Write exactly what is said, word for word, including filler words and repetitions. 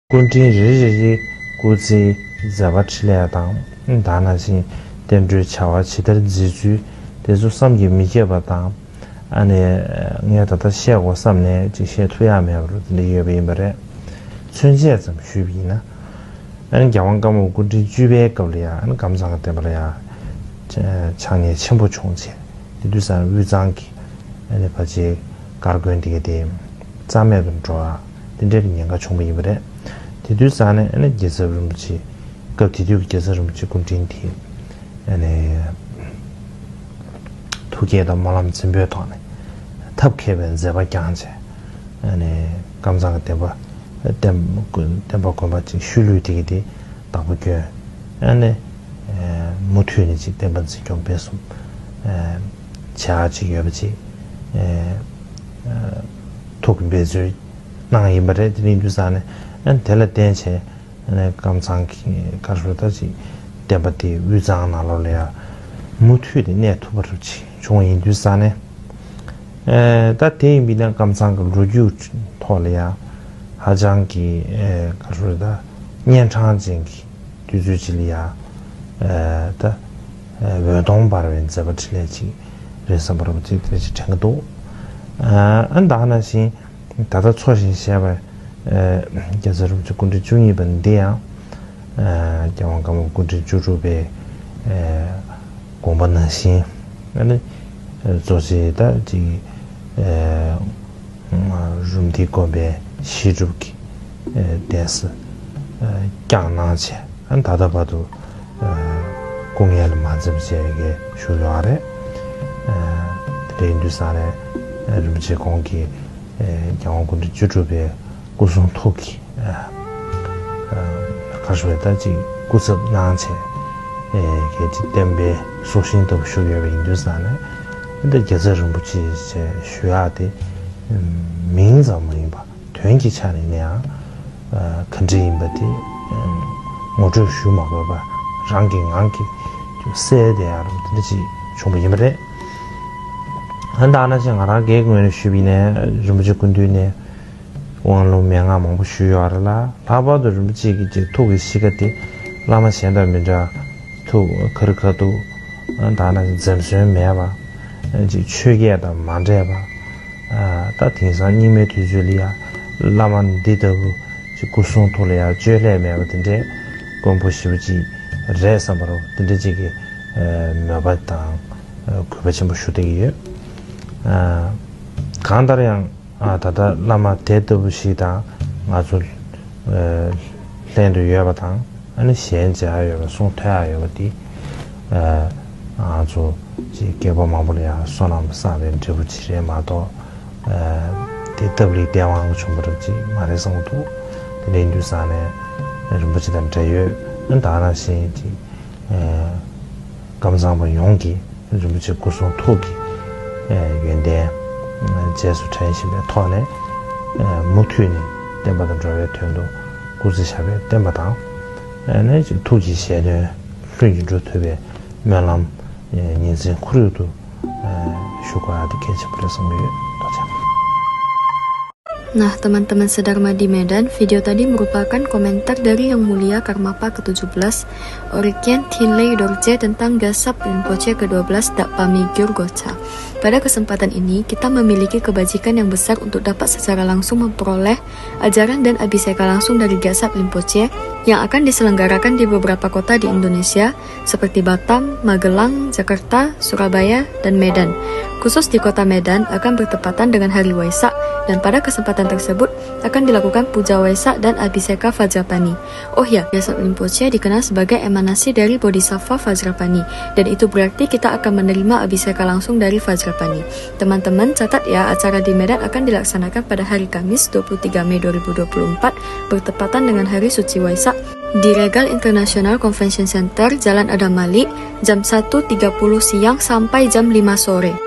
སྐུ་ཕྲེང་རེ་རེ་རེ་སྐུ་ཚེའི་མཛད་པ་འཕྲིན་ལས་དང་། ད་ནང་བཞིན་བསྟན་འགྲོའི་བྱ་བ་ཇི་ལྟར་མཛད་ཚུལ་དེ་ཚོ་བསམ་གྱིས་མི་ཁྱབ་པ་དང་། ཨ་ནི་ངས་ད་ལྟ་བཤད་དགོས་བསམ་ནས་ཅིག་བཤད་ཐུབ་ཡག་མེད་པ་རུ་དེ་འདྲ་ཡོད་པ་ཡིན་པ་རེད། མཚོན་བྱེད་ཙམ་ཞུས་པ་ཡིན་ན། ཨ་ནི་རྒྱལ་དབང་ཀརྨ་པ་སྐུ་ཕྲེང་བཅུ་པའི་སྐབས་ལ་ཡང་ཨ་ནི་ཀམ་ཚང་གི་བསྟན་པ་ལ་ཡང་ཕྱག་ཉེས་ཆེན་པོ་བྱུང་བྱས། དེ་དུས་ཙང་དབུས་གཙང་གི་ཨ་ནི་ཕལ་ཆེར་དཀར་དགོན་དེ་ག་དེ་རྩ་མེད་དུ་འགྲོ་བ་དེ་འདྲའི་ཉེན་ཁ་བྱུང་བ་ཡིན་པ་རེད། དེ་དུས་ཙང་ནས་ཨ་ནི་རྒྱལ་ཚབ་རིན་པོ་ཆེ། སྐབས་དེ་དུས་ཀྱི་རྒྱལ་ཚབ་རིན་པོ་ཆེ་སྐུ་ཕྲེང་དེ་ཨ་ནི་ཐུགས་བསྐྱེད་དང་སྨོན་ལམ་རྩིང་པོའི་ཐོག་ནས་ཐབས་མཁས་པའི་མཛད་པ་བསྐྱངས་བྱས། ཨ་ནི་ཀམ་ཚང་གི་བསྟན་པ་བསྟན་བསྟན་པ་དགོན་པ་ཅིག་ཤུལ་ལུས་དེ་གི་དེ་བདག་པོ་བསྐྱོན། ཨ་ནི་མུ་མཐུད་ནས་ཅིག་བསྟན་པ་འཛིན་སྐྱོང་སྤེལ་གསུམ་བྱ་ཅིག་ཡོད་པ་ཅིག་ཐུགས་ཀྱི་འབད་རྩོལ་གནང་ཡིན་པ་རེད། དེ་ནས་དུས་ཙང་ནས་ཨ་ནི་དེ་ལ་བརྟེན་བྱས། ཀམ་ཚང་གི་ག་རེ་ཟེར་ད་ཅིག་བསྟན་པ་དེ་དབུས་གཙང་ནང་ལོགས་ལ་ཡང་མུ་མཐུད་དེ་གནས་ཐུབ་པ་རུ་ཅིག་བྱུང་བ་ཡིན་དུས་ཙང་ནས། ཨེ་ད་དེ་ཡིན་པས་ན་ཀམ་ཚང་གི་ལོ་རྒྱུས་ཐོག་ལ་ཡང་ཧ་ཅང་གི་ཨེ་ག་རེ་ཟེར་ད་གཉན་འཕྲང་ཅན་གྱི་དུས་ཚོད་ཅིག་ལ་ཡང་ཨེ་ད་ཨེ་འོད་སྟོང་འབར་བའི་མཛད་པ་འཕྲིན་ལས་ཅིག་རེད་བསམ་པ་རུ་ཅིག་དེ་ཅིག་དྲན་གྱི་འདུག་ཨ་ཨ་ད་ནང་བཞིན། ད་ལྟ་འཚོ་ཞིང་གཞེས་པ། ཨ་རྒྱལ་ཚབ་རིན་པོ་ཆེ་སྐུ་ཕྲེང་བཅུ་གཉིས་པ་འདི་ཡང་། ཨ་རྒྱལ་དབང་ཀརྨ་པ་སྐུ་ཕྲེང་བཅུ་དྲུག་པའི་ཨ་དགོངས་པ་ནང་བཞིན། ཨ་ནི་གཙོ་ཆེ་ད་ཅིག་ཨ་རུམ་བཏེག་དགོན་པའི་བཤད་སྒྲུབ་ཀྱི་ཨ་གདན་ས་ཨ་བསྐྱངས་གནང་བྱས། ཨ་ནི་ད་ལྟ་བར་དུ། སྐུ་ངལ་མ་འཛེམས་བྱས་ཀྱི་བཞུགས་ཡོད་རེད། དེ་འདྲ་ཡིན་དུས་ཙང་ནས་རིན་པོ་ཆེ་ཁོང་གིས་རྒྱལ་དབང་སྐུ་ཕྲེང་བཅུ་དྲུག་པའི་སྐུ་གསུང་ཐུགས་ཀྱི་ག་རེ་ཟེར་ད་ཅིག་སྐུ་ཚབ་གནང་བྱས་གལ་ཏེ་བསྟན་པའི་སྲོག་ཤིང་ལྟ་བུ་བཞུགས་ཡོད་པ་ཡིན་དུས་ཙང་ནས་འདི་རྒྱལ་ཚབ་རིན་པོ་ཆེ་ཞེས་ཞུ་ཡག་དེ་མིང་ཙམ་མ་ཡིན་པ། དོན་གྱི་ཆ་ནས་ནའང་ག་འདྲ་ཡིན་པ་དེ་ངོ་སྤྲོད་ཞུ་མ་དགོས་པར་རང་གི་ངག་གིས་གསལ་བསྡད་ཡག་རུ་དེ་འདྲ་ཅིག་བྱུང་བ་ཡིན་པ་རེད། ཨ་ནི་ད་ནང་བཞིན་ང་རང་སྒེར་གྱི་ངོས་ནས་ཞུས་པ་ཡིན་ན་རིན་པོ་ཆེ་སྐུ་མདུན་ནས་དབང་ལུང་མན་ངག་མང་པོ་ཞུས་ཡོད་རེད་ལ། ལྷག་པར་དུ་རིན་པོ་ཆེ་གི་ཅིག་ཐུགས་ཀྱི་གཤིས་ཀ་དེ་བླ་མ་གཞན་དང་མི་འདྲ། ཐུགས་ཁ་རི་ཁ་ཐུག་ད་ནང་བཞིན་འཛེམ་ཟོན་མེད་པ། ཅིག་ཆོས་བརྒྱད་དང་མ་འདྲེས་པ། ད་དེང་སང་སྙིགས་མའི་དུས་ཚོད་ལ་ཡང་བླ་མ་འདི་ལྟ་བུ་ཅིག་སྐུ་གསུང་ཐུགས་ལ་ཡང་བཅོས་བསླད་མེད་པ་དེ་འདྲའི་དཀོན་པོ་ཞེ་པོ་ཅིག་རེད་བསམ་པ་རུ་དེ་འདྲ་ཅིག་གི་མོས་པ་དང་གུས་པ་ཆེན་པོ་ཞུ་བསྡད་ཀྱི་ཡོད། གང་ལྟར་ཡང་། ཨ་ད་ལྟ་བླ་མ་དེ་ལྟ་བུ་ཞིག་དང་ང་ཚོ་ཨ་ལྷན་དུ་ཡོད་པ་དང་ཨ་ནི་ཞལ་མཇལ་ཡག་ཡོད་པ་གསུང་ཐོས་ཡག་ཡོད་པ་འདི་ཨ་ང་ཚོ་ཅིག་སྐྱེ་བ་མང་པོ་ལ་ཡང་བསོད་ནམས་བསགས་པའི་འབྲས་བུ་ཅིག་རེད་མ་གཏོགས་ཨ་དེ་སྟབས་ལེགས་སྟེས་དབང་གིས་བྱུང་བ་རབ་ཅིག་མ་རེད་བསམ་གྱི་འདུག་དེ་འདྲ་ཡིན་དུས་ཙང་ནས་རིན་པོ་ཆེ་དང་འབྲེལ་ཡོད་ཨ་ད་ག་ནང་བཞིན་ཅིག་ཀམ་ཚང་པ་ཡོངས་ཀྱིས་རིན་པོ་ཆེ་སྐུ་གསུང་ཐུགས་ཀྱི་ཡོན་ཏན་རྗེས་སུ་དྲན་བཞིན་པའི་ཐོག་ནས་མུ་མཐུད་ནས་བསྟན་པ་དང་འགྲོ་བའི་དོན་དུ་སྐུ་ཚེ་ཞབས་པད་བརྟན་པ་དང་། ནས་ཅིག་ཐུགས་ཀྱི་བཞེད་དོན་ལྷུན་གྱིས་འགྲུབ་ཐུབ་པའི་སྨོན་ལམ་ཉིན་མཚན་ཁོར་ཡུག་ཏུ་ཞུ་དགོས་ཡག་དེ་གལ་ཆེན་པོ་རེད་བསམ་གྱི་ཡོད། ཐུགས་རྗེ་ཆེ། Nah, teman-teman sedharma di Medan, video tadi merupakan komentar dari Yang Mulia Karmapa ketujuh belas, Orikyan Thinley Dorje tentang Gyalsab Rinpoche kedua belas Dakpa Migyur Gocha. Pada kesempatan ini, kita memiliki kebajikan yang besar untuk dapat secara langsung memperoleh ajaran dan abhiseka langsung dari Gyalsab Rinpoche yang akan diselenggarakan di beberapa kota di Indonesia, seperti Batam, Magelang, Jakarta, Surabaya, dan Medan. Khusus di kota Medan akan bertepatan dengan hari Waisak dan pada kesempatan tersebut akan dilakukan Puja Waisak dan Abhiseka Vajrapani. Oh ya, Gyalsab Rinpoche dikenal sebagai emanasi dari Bodhisattva Vajrapani, dan itu berarti kita akan menerima Abhiseka langsung dari Vajrapani. Teman-teman catat ya, acara di Medan akan dilaksanakan pada hari Kamis dua puluh tiga Mei dua ribu dua puluh empat, bertepatan dengan Hari Suci Waisak, di Regal International Convention Center, Jalan Adam Malik, jam satu tiga puluh siang sampai jam lima sore.